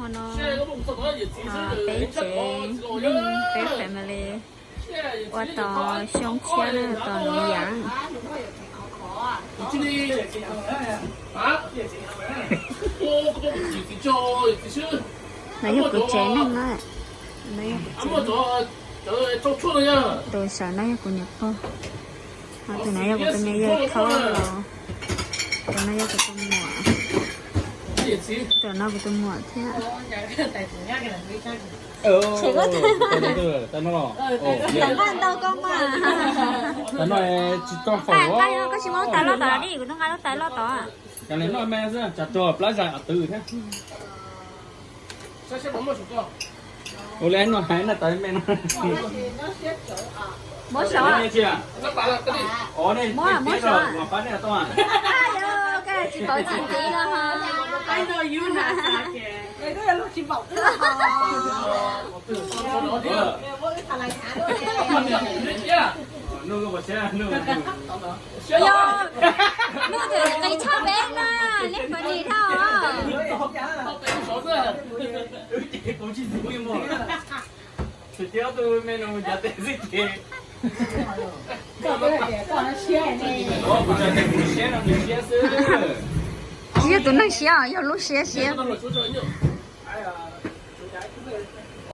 Hmo no peb tsev neeg, peb family ua tos xyoo tshiab na, tos Nov Yaav. No yog kuv tsev neeg na. Tus saum no yog kuv niam pog. Ho tus no yog kuv tus me yawg thaub los. Tus no yog kuv tus muam. Tus no kuv tus muam thiab. Tsis tau faus. Koj tsis muab tas loj tom li, kuv twb nqa lub tas loj tod. Ua li no hais no tas me no. Muab saum. Muab, muab saum. Tsis pauv tsis ntxiv no ho. Yog, nws twb qis tshaj peb na, nej funny dhau. Tsis yog tus neeg siab, yog lub siab siab.